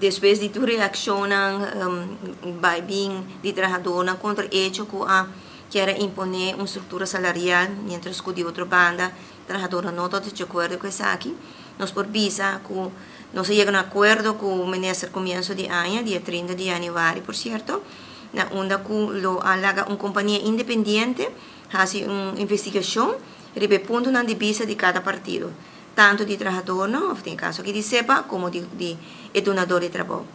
Despues di tur reakshonnan bai bin di trahadónan kontra echo ku a kier a imponé un struktura salarial, miéntras ku di otro banda trahadónan no ta di akuerdo ku esaki, nos por bisa ku nos a yega na un akuerdo ku minister komienso di aña, dia 30 di yanüari por sierto, na unda ku lo a laga un kompania independiente hasi un investigashon riba e puntonan di bista di kada partido. Tantu di trahadornan, òf den e kaso aki di SEPA, komo di di e dunador di trabou.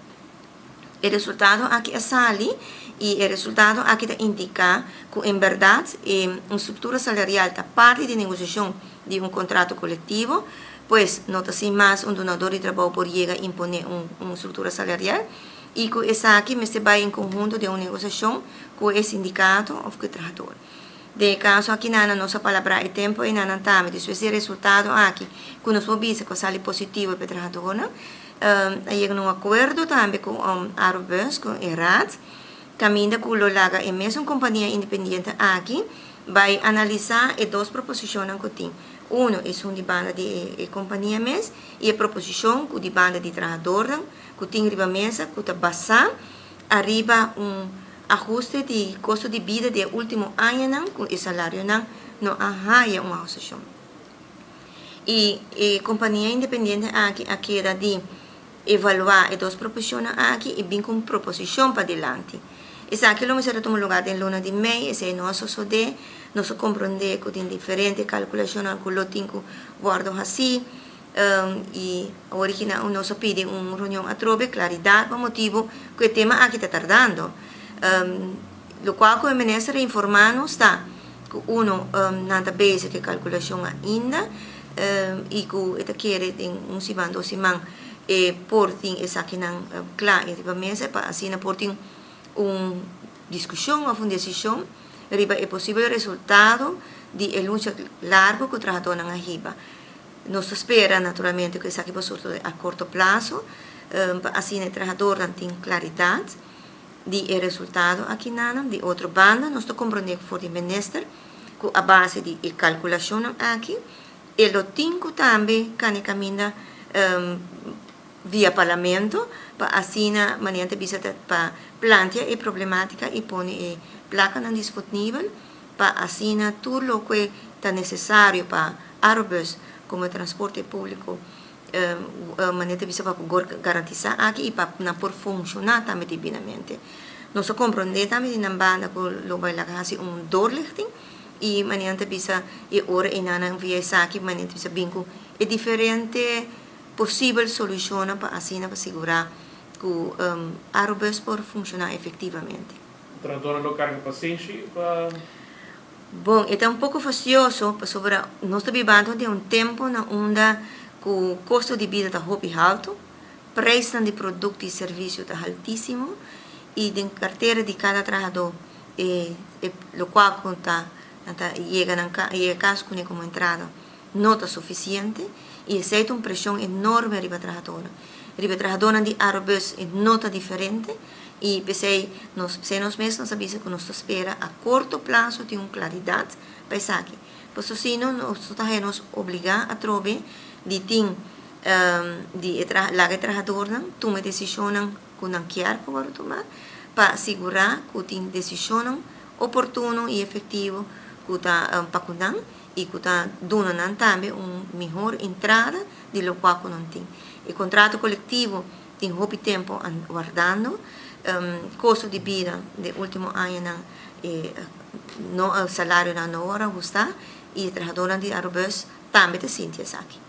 E resultado aki a sali i e resultado aki ta indiká ku en bèrdat e un struktura salarial ta parti di negosiashon di un kontrato kolektivo, pues no ta sin mas un dunador di trabou por yega imponé un un struktura salarial i ku esaki mester bai en konhunto den un negosiashon ku e sindikato òf ku e trahador. Den e kaso aki nan nos a palabrá e tempu ei nan tambe. Despues di e resultado aki ku nos por bisa ku a sali positivo pa e trahadornan, a yega na un akuerdo tambe ku Arubus, ku e raad, kaminda ku lo laga e mesun kompania independiente aki bai analisá e dos proposishonnan ku tin. Uno esun di banda di e kompania mes i e proposishon ku di banda di trahadornan ku tin riba mesa ku ta basá ariba un Ahuste di kosto di bida di e último añanan ku e salarionan no a haya un ahustashon. I e kompania independiente aki a keda di evaluá e dos proposishonnan aki i bin ku un proposishon padilanti. Esaki lo mester a tuma lugá den luna di mei, esei no a sosodé. Nos a komprondé ku tin diferente kalkulashonnan ku lo tin ku wòrdu hasí. I awor aki nan nos a pidi un reunion atrobe klaridat pa motibu ku e tema aki ta tardando. Lokual ku e minister a informá nos ta ku uno nan ta bezig ku e kalkulashon ainda i ku e ta kere den un siman dos siman e por tin esakinan kla i riba mesa pa asina por tin un diskushon òf un desishon riba e posibel resultado di e lucha largu ku trahadónan a hiba. Nos ta spera naturalmente ku esaki por surti a korto plaso pa asina e trahadornan tin klaridat di e resultado akinanan. Di otro banda nos ta komprondé ku for di minister ku a base di e kalkulashonnan aki e lo tin ku tambe kane kaminda via parlamento pa asina manera ta bisa ta pa plantea e problematika i pone e plakanan dispotnibel pa asina tur loke ta nesesario pa Arubus komo transporte públiko manera ta bisa pa por garantisá aki i pa nan por funshoná tambe debidamente. Nos a komprondé tambe di nan banda ku lo bai laga hasi un doorlichting i manera ta bisa e ora einan nan via esaki manera ta bisa bin ku e diferente posibel solushonnan pa asina pa sigurá ku Arubus por funshoná efektivamente. Trahadónan lo karga pasenshi pa. Bon, e ta un poko fastioso pasobra nos ta bibando den un tempu na unda ku kosto di bida ta hopi haltu, preisnan di produkto i servisio ta haltísimo i den kartera di kada trahadó e e lokual ku ta nan ta yega nan yega kas kuné komo entrada no ta sufisiente i esei ta un preshon enorme riba trahadónan. Riba e trahadónan di Arubus e no ta diferente. I p'esei nos p'esei nos mes nos a bisa ku nos ta spera a korto plaso tin un klaridat pa esaki. Pasobra si no nos ta haña nos obligá atrobe di tin di e traha laga e trahadornan tuma e desishonnan ku nan kier pa wòrdu tumá pa sigurá ku tin desishonnan oportuno i efektivo ku ta pa ku nan i ku ta duna nan tambe un mihor entrada di lokual ku nan tin. E kontrato kolektivo Tin hopi tempo wardando. Kosto di bida den ultimo añanan e no salarionan no wòrdu ahustá i e trahadónan di Arubus tambe ta sinti esaki.